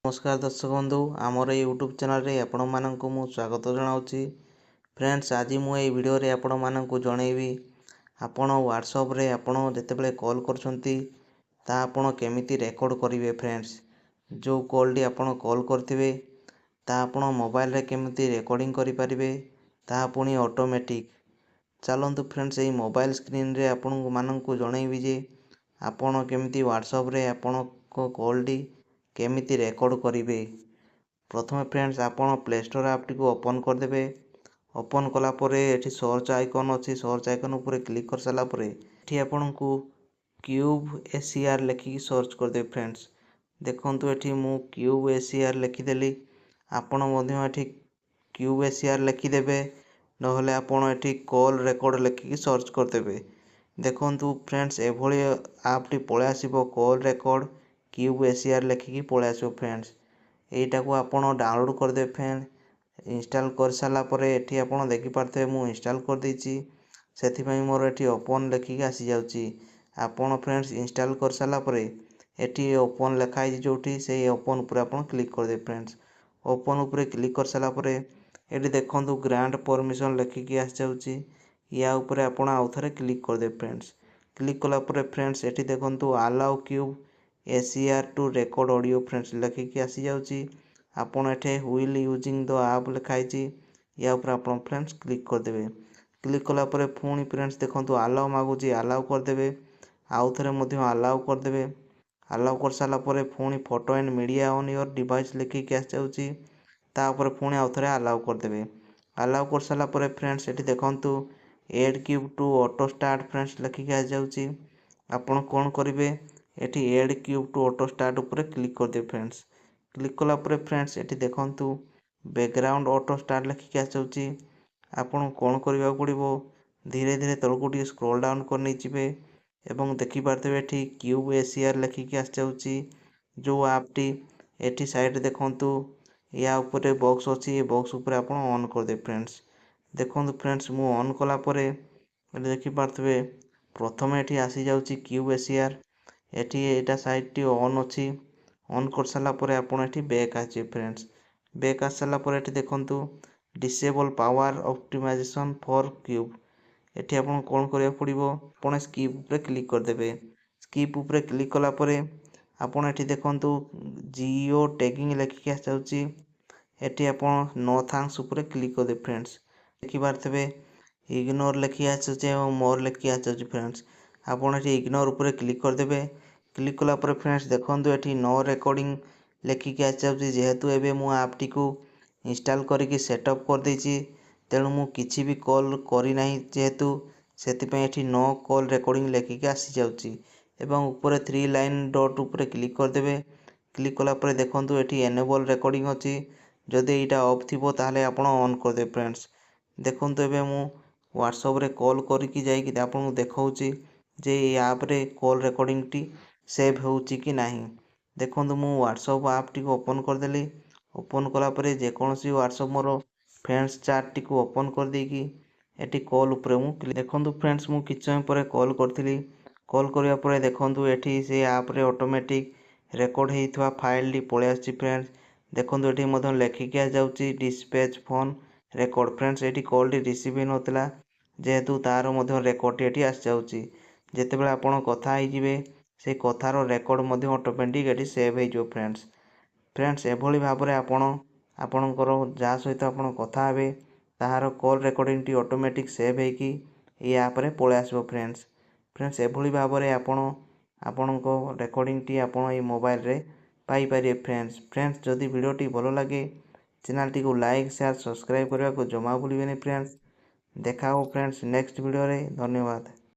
ନମସ୍କାର ଦର୍ଶକ ବନ୍ଧୁ, ଆମର ଏଇ ୟୁଟ୍ୟୁବ୍ ଚ୍ୟାନେଲ୍ରେ ଆପଣମାନଙ୍କୁ ମୁଁ ସ୍ୱାଗତ ଜଣାଉଛି। ଫ୍ରେଣ୍ଡସ୍, ଆଜି ମୁଁ ଏଇ ଭିଡ଼ିଓରେ ଆପଣମାନଙ୍କୁ ଜଣେଇବି, ଆପଣ ହ୍ୱାଟ୍ସଆପ୍ରେ ଆପଣ ଯେତେବେଳେ କଲ୍ କରୁଛନ୍ତି, ତାହା ଆପଣ କେମିତି ରେକର୍ଡ଼ କରିବେ। ଫ୍ରେଣ୍ଡସ୍, ଯେଉଁ କଲ୍ଟି ଆପଣ କଲ୍ କରିଥିବେ, ତାହା ଆପଣ ମୋବାଇଲରେ କେମିତି ରେକର୍ଡ଼ିଂ କରିପାରିବେ, ତାହା ପୁଣି ଅଟୋମେଟିକ୍। ଚାଲନ୍ତୁ ଫ୍ରେଣ୍ଡସ୍, ଏଇ ମୋବାଇଲ ସ୍କ୍ରିନ୍ରେ ଆପଣମାନଙ୍କୁ ଜଣେଇବି ଯେ ଆପଣ କେମିତି ହ୍ୱାଟ୍ସଆପ୍ରେ ଆପଣଙ୍କ କଲ୍ଟି କେମିତି ରେକର୍ଡ଼ କରିବେ। ପ୍ରଥମେ ଫ୍ରେଣ୍ଡସ୍, ଆପଣ ପ୍ଲେ ଷ୍ଟୋର୍ ଆପ୍ଟିକୁ ଓପନ୍ କରିଦେବେ। ଓପନ୍ କଲା ପରେ ଏଠି ସର୍ଚ୍ଚ ଆଇକନ୍ ଅଛି। ସର୍ଚ୍ଚ ଆଇକନ୍ ଉପରେ କ୍ଲିକ୍ କରିସାରିଲା ପରେ ଏଠି ଆପଣଙ୍କୁ କ୍ୟୁବ୍ ଏସିଆର୍ ଲେଖିକି ସର୍ଚ୍ଚ କରିଦେବେ। ଫ୍ରେଣ୍ଡସ୍, ଦେଖନ୍ତୁ, ଏଠି ମୁଁ କ୍ୟୁବ୍ ଏସିଆର୍ ଲେଖିଦେଲି। ଆପଣ ମଧ୍ୟ ଏଠି କ୍ୟୁବ୍ ଏସିଆର୍ ଲେଖିଦେବେ, ନହେଲେ ଆପଣ ଏଠି କଲ୍ ରେକର୍ଡ଼ ଲେଖିକି ସର୍ଚ୍ଚ କରିଦେବେ। ଦେଖନ୍ତୁ ଫ୍ରେଣ୍ଡସ୍, ଏଭଳି ଆପ୍ଟି ପଳେଇ ଆସିବ। କଲ୍ ରେକର୍ଡ଼ କ୍ୟୁବ୍ ଏସିଆର୍ ଲେଖିକି ପଳେଇ ଆସିବ। ଫ୍ରେଣ୍ଡସ୍, ଏଇଟାକୁ ଆପଣ ଡାଉନଲୋଡ଼୍ କରିଦେବେ। ଫ୍ରେଣ୍ଡ, ଇନଷ୍ଟଲ୍ କରିସାରିଲା ପରେ ଏଠି ଆପଣ ଦେଖିପାରୁଥିବେ, ମୁଁ ଇନଷ୍ଟଲ୍ କରିଦେଇଛି, ସେଥିପାଇଁ ମୋର ଏଠି ଓପନ୍ ଲେଖିକି ଆସିଯାଉଛି। ଆପଣ ଫ୍ରେଣ୍ଡସ୍, ଇନଷ୍ଟଲ୍ କରିସାରିଲା ପରେ ଏଠି ଓପନ୍ ଲେଖା ହେଇଛି ଯେଉଁଠି, ସେଇ ଓପନ୍ ଉପରେ ଆପଣ କ୍ଲିକ୍ କରିଦେବେ। ଫ୍ରେଣ୍ଡସ୍, ଓପନ୍ ଉପରେ କ୍ଲିକ୍ କରିସାରିଲା ପରେ ଏଠି ଦେଖନ୍ତୁ, ଗ୍ରାଣ୍ଟ ପରମିସନ୍ ଲେଖିକି ଆସିଯାଉଛି। ୟା ଉପରେ ଆପଣ ଆଉ ଥରେ କ୍ଲିକ୍ କରିଦେବେ। ଫ୍ରେଣ୍ଡସ୍, କ୍ଲିକ୍ କଲା ପରେ ଫ୍ରେଣ୍ଡସ୍, ଏଠି ଦେଖନ୍ତୁ, "Allow Cube ACR to record audio" friends ଲେଖିକି ଆସିଯାଉଛି। ଆପଣ ଏଠି "ହ୍ୱାଇଲ୍ ୟୁଜିଂ the app" ଲେଖା ହେଇଛି, ୟା ଉପରେ ଆପଣ ଫ୍ରେଣ୍ଡସ୍ କ୍ଲିକ୍ କରିଦେବେ। କ୍ଲିକ୍ କଲା ପରେ ପୁଣି ଫ୍ରେଣ୍ଡସ୍ ଦେଖନ୍ତୁ, ଆଲାଉ ମାଗୁଛି, ଆଲାଉ କରିଦେବେ। ଆଉ ଥରେ ମଧ୍ୟ ଆଲାଉ କରିଦେବେ। ଆଲାଉ କରିସାରିଲା ପରେ ପୁଣି "Photo and media on your device" ଲେଖିକି ଆସିଯାଉଛି, ତା ଉପରେ ପୁଣି ଆଉ ଥରେ ଆଲାଉ କରିଦେବେ। ଆଲାଉ କରିସାରିଲା ପରେ ଫ୍ରେଣ୍ଡସ୍, ଏଠି ଦେଖନ୍ତୁ, "Add Cube to auto start" friends ଲେଖିକି ଆସିଯାଉଛି। ଆପଣ କ'ଣ କରିବେ? ଏଠି "Add Cube to auto start" ଉପରେ କ୍ଲିକ୍ କରିଦେବେ। ଫ୍ରେଣ୍ଡସ୍, କ୍ଲିକ୍ କଲା ପରେ ଫ୍ରେଣ୍ଡସ୍, ଏଠି ଦେଖନ୍ତୁ, ବ୍ୟାକଗ୍ରାଉଣ୍ଡ ଅଟୋ ଷ୍ଟାର୍ଟ ଲେଖିକି ଆସିଯାଉଛି। ଆପଣ କ'ଣ କରିବାକୁ ପଡ଼ିବ? ଧୀରେ ଧୀରେ ତଳକୁ ଟିକେ ସ୍କ୍ରୋଲ୍ ଡାଉନ୍ କରି ନେଇଯିବେ ଏବଂ ଦେଖିପାରୁଥିବେ, ଏଠି କ୍ୟୁବ୍ ଏସିଆର୍ ଲେଖିକି ଆସିଯାଉଛି ଯେଉଁ ଆପ୍ଟି। ଏଠି ସାଇଡ଼୍ରେ ଦେଖନ୍ତୁ, ୟା ଉପରେ ବକ୍ସ ଅଛି। ଏ ବକ୍ସ ଉପରେ ଆପଣ ଅନ୍ କରିଦେବେ। ଫ୍ରେଣ୍ଡସ୍, ଦେଖନ୍ତୁ ଫ୍ରେଣ୍ଡସ୍, ମୁଁ ଅନ୍ କଲା ପରେ ଏଠି ଦେଖିପାରୁଥିବେ, ପ୍ରଥମେ ଏଠି ଆସିଯାଉଛି କ୍ୟୁବ୍ ଏସିଆର୍। ଏଠି ଏଇଟା ସାଇଡ଼୍ଟି ଅନ୍ ଅଛି। ଅନ୍ କରିସାରିଲା ପରେ ଆପଣ ଏଠି ବ୍ୟାକ୍ ଆସିଯିବେ। ଫ୍ରେଣ୍ଡସ୍, ବ୍ୟାକ୍ ଆସିସାରିଲା ପରେ ଏଠି ଦେଖନ୍ତୁ, "Disable power optimization for Cube"। ଏଠି ଆପଣ କ'ଣ କରିବାକୁ ପଡ଼ିବ? ଆପଣ ସ୍କିପ୍ ଉପରେ କ୍ଲିକ୍ କରିଦେବେ। ସ୍କିପ୍ ଉପରେ କ୍ଲିକ୍ କଲା ପରେ ଆପଣ ଏଠି ଦେଖନ୍ତୁ, ଜିଓ ଟ୍ୟାଗିଂ ଲେଖିକି ଆସିଯାଉଛି। ଏଠି ଆପଣ ନୋ thanks ଉପରେ କ୍ଲିକ୍ କରିଦେବେ। ଫ୍ରେଣ୍ଡସ୍, ଦେଖିପାରୁଥିବେ, ଇଗ୍ନୋର ଲେଖି ଆସୁଛି ଏବଂ ମୋର୍ ଲେଖି ଆସିଯାଉଛି। ଫ୍ରେଣ୍ଡସ୍, ଆପଣ ଏଠି ଇଗ୍ନୋର ଉପରେ କ୍ଲିକ୍ କରିଦେବେ। କ୍ଲିକ୍ କଲା ପରେ ଫ୍ରେଣ୍ଡସ୍ ଦେଖନ୍ତୁ, ଏଠି ନୋ ରେକର୍ଡ଼ିଂ ଲେଖିକି ଆସିଯାଉଛି। ଯେହେତୁ ଏବେ ମୁଁ ଆପ୍ଟିକୁ ଇନଷ୍ଟଲ୍ କରିକି ସେଟଅପ୍ କରିଦେଇଛି, ତେଣୁ ମୁଁ କିଛି ବି କଲ୍ କରିନାହିଁ ଯେହେତୁ, ସେଥିପାଇଁ ଏଠି ନୋ କଲ୍ ରେକର୍ଡ଼ିଂ ଲେଖିକି ଆସିଯାଉଛି। ଏବଂ ଉପରେ ଥ୍ରୀ ଲାଇନ୍ ଡଟ୍ ଉପରେ କ୍ଲିକ୍ କରିଦେବେ। କ୍ଲିକ୍ କଲା ପରେ ଦେଖନ୍ତୁ, ଏଠି ଏନେବଲ୍ ରେକର୍ଡ଼ିଂ ଅଛି। ଯଦି ଏଇଟା ଅଫ୍ ଥିବ, ତାହେଲେ ଆପଣ ଅନ୍ କରିଦେବେ। ଫ୍ରେଣ୍ଡସ୍, ଦେଖନ୍ତୁ, ଏବେ ମୁଁ ହ୍ୱାଟ୍ସଆପ୍ରେ କଲ୍ କରିକି ଯାଇକି ଆପଣଙ୍କୁ ଦେଖାଉଛି ଯେ ଏଇ ଆପ୍ରେ କଲ୍ ରେକର୍ଡ଼ିଂଟି ସେଭ୍ ହେଉଛି କି ନାହିଁ। ଦେଖନ୍ତୁ, ମୁଁ ହ୍ୱାଟ୍ସଆପ୍ ଆପ୍ଟିକୁ ଓପନ୍ କରିଦେଲି। ଓପନ୍ କଲା ପରେ ଯେକୌଣସି ହ୍ୱାଟ୍ସଆପ୍ ମୋର ଫ୍ରେଣ୍ଡସ୍ ଚାଟ୍ଟିକୁ ଓପନ୍ କରିଦେଇକି ଏଠି କଲ୍ ଉପରେ ମୁଁ। ଦେଖନ୍ତୁ ଫ୍ରେଣ୍ଡସ୍, ମୁଁ କିଛି ସମୟ ପରେ କଲ୍ କରିଥିଲି। କଲ୍ କରିବା ପରେ ଦେଖନ୍ତୁ, ଏଠି ସେ ଆପ୍ରେ ଅଟୋମେଟିକ୍ ରେକର୍ଡ଼ ହେଇଥିବା ଫାଇଲ୍ଟି ପଳେଇ ଆସିଛି। ଫ୍ରେଣ୍ଡସ୍, ଦେଖନ୍ତୁ, ଏଠି ମଧ୍ୟ ଲେଖିକି ଆସିଯାଉଛି ଡିସ୍ପାଚ୍ ଫୋନ୍ ରେକର୍ଡ଼। ଫ୍ରେଣ୍ଡସ୍, ଏଠି କଲ୍ଟି ରିସିଭ୍ ହେଇନଥିଲା ଯେହେତୁ, ତା'ର ମଧ୍ୟ ରେକର୍ଡ଼ଟି ଏଠି ଆସିଯାଉଛି। ଯେତେବେଳେ ଆପଣ କଥା ହେଇଯିବେ, ସେ କଥାର ରେକର୍ଡ଼ ମଧ୍ୟ ଅଟୋମେଟିକ୍ ଏଠି ସେଭ୍ ହେଇଯିବ। ଫ୍ରେଣ୍ଡସ୍, ଏଭଳି ଭାବରେ ଆପଣ ଆପଣଙ୍କର ଯାହା ସହିତ ଆପଣ କଥା ହେବେ, ତାହାର କଲ୍ ରେକର୍ଡ଼ିଂଟି ଅଟୋମେଟିକ୍ ସେଭ୍ ହେଇକି ଏଇ ଆପ୍ରେ ପଳେଇ ଆସିବ। ଫ୍ରେଣ୍ଡସ୍, ଏଭଳି ଭାବରେ ଆପଣ ଆପଣଙ୍କ ରେକର୍ଡ଼ିଂଟି ଆପଣ ଏଇ ମୋବାଇଲରେ ପାଇପାରିବେ। ଫ୍ରେଣ୍ଡସ୍, ଯଦି ଭିଡ଼ିଓଟି ଭଲ ଲାଗେ, ଚ୍ୟାନେଲଟିକୁ ଲାଇକ୍, ସେୟାର, ସବସ୍କ୍ରାଇବ୍ କରିବାକୁ ଜମା ଭୁଲିବେନି। ଫ୍ରେଣ୍ଡସ୍, ଦେଖା ହେବ ଫ୍ରେଣ୍ଡସ୍ ନେକ୍ସଟ ଭିଡ଼ିଓରେ। ଧନ୍ୟବାଦ।